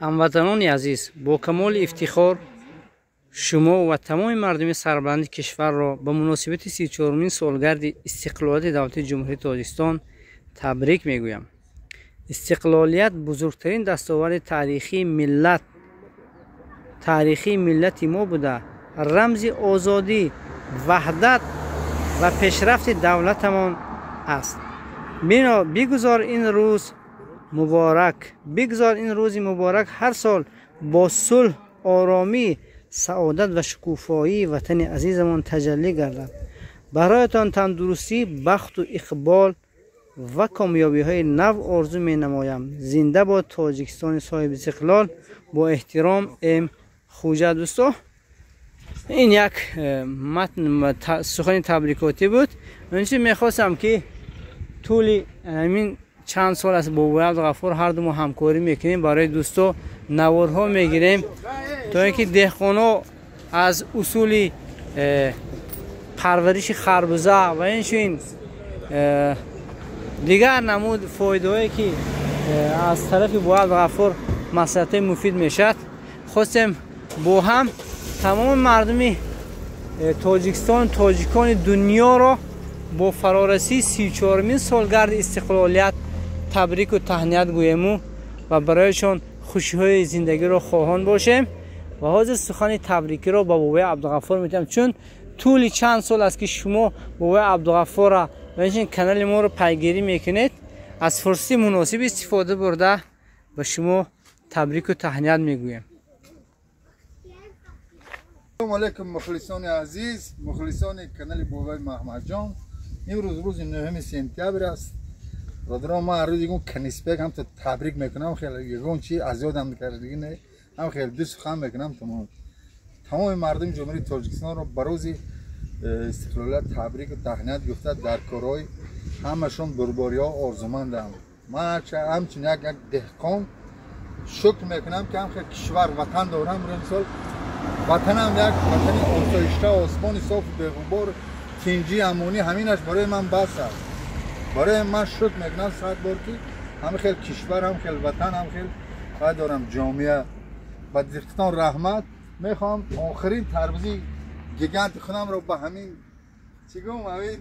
Ҳамватанони азиз, бо камоли ифтихор шумо ва тамоми мардуми сарбаланди кишварро ба муносибати 34-умин солгарди истиқлолияти давлати Ҷумҳурии Тоҷикистон табрик мегӯям. Истиқлолият бузургтарин дастоварди таърихии миллати мо буда, рамзи озодӣ, ваҳдат ва пешрафти давлатамон аст. Бигузор ин рӯз муборак, бигузор ин рӯзи муборак ҳар сол бо сулҳ, оромӣ, саодат ва шукуфоии ватани азизамон таҷаллӣ гардад. Бароятон тандурустӣ, бахту иқбол ва комёбиҳои нав орзу менамоям. Зинда бод Тоҷикистони соҳиби истиқлол. Бо эҳтиром, М. Хуҷа. Дӯсто, ин як матн сухани табрикотӣ буд. Инчунин мехостам, ки тӯли ҳамин чанд сол аст бо бобои Абдуғаффор ҳарду мо ҳамкорӣ мекунем, барои дӯсто наворҳо мегирем, то ин ки деҳқонҳо аз усули парвариши харбуза ва инчунин дигар намуд фоидаҳое, ки аз тарафи бобои Абдуғаффор маслиҳатҳои муфид мешавад, хостем бо ҳам тамоми мардуми Тоҷикистон, тоҷикони дунёро бо фарорасии 34-умин солгарди истиқлолият табрику таҳният гӯему ва барояшон хушиҳои зиндагиро хоҳон бошем. Ва ҳозир сухани табрикиро ба бобои Абдуғаффор метиҳам, чун тӯли чанд сол аст, ки шумо бобои Абдуғаффорра ва инчунин канали моро пайгирӣ мекунед. Аз фурсати муносиб истифода бурда, ба шумо табрику таҳният мегӯем. Салому алейкум, мухлисони азиз, мухлисони канали бобои Маҳмадҷон. Имрӯз рӯзи 9 сентябр аст. Бародарон, ман ҳар рӯз ягон каниспек ҳамто табрик мекунам, хеле ягон чи аз ёдам кардагӣ не, ҳам хеле ду сухан мекунам, тамом. Тамоми мардуми Ҷумҳурии Тоҷикистонро ба рӯзи истиқлолият табрику таҳният гуфта, дар корҳои ҳамашон бурбориҳо орзумандам. Ман ҳамчун як деҳқон шукр мекунам, ки ҳам хел кишвар, ватан дорам. Мисол, ватанам як ватани осоишта, осмони софу беғубор, тинҷӣ, амонӣ, ҳаминаш барои ман бас аст. Барои ман шукр мекунам сад бор, ки ҳам хел кишвар, ҳам хел ватан, ҳам хел вай дорам, ҷомеа. Ба диққатон раҳмат. Мехоҳам охирин тарбузи гиганти худамро ба ҳамин, чӣ гум, ҳамин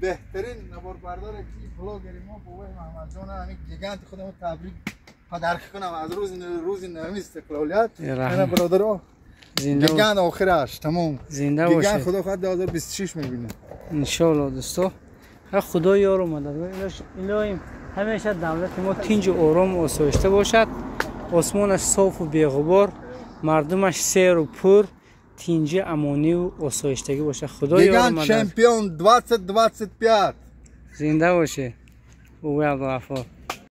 беҳтарин наворбардоре ки блогери мо, бобои Маҳмадҷон, ҳамин гиганти худамро табрик падаркӣ кунам аз рӯзи нӯҳуми истиқлолият. Ана, бародаро, гигант охираш тамом. Зинда бошед. Худо хоҳад, 2026 мебинем. Иншоалло. Дӯсто, Худо ёру мададгор. Илоҳим, ҳамеша давлати мо тинҷу орому осоишта бошад, осмонаш софу беғубор, мардумаш серу пур, тинҷи, амониву осоиштагӣ бошад. Худо. Гигант чемпион 2025. Зинда бошед, бобои Абдуғаффор.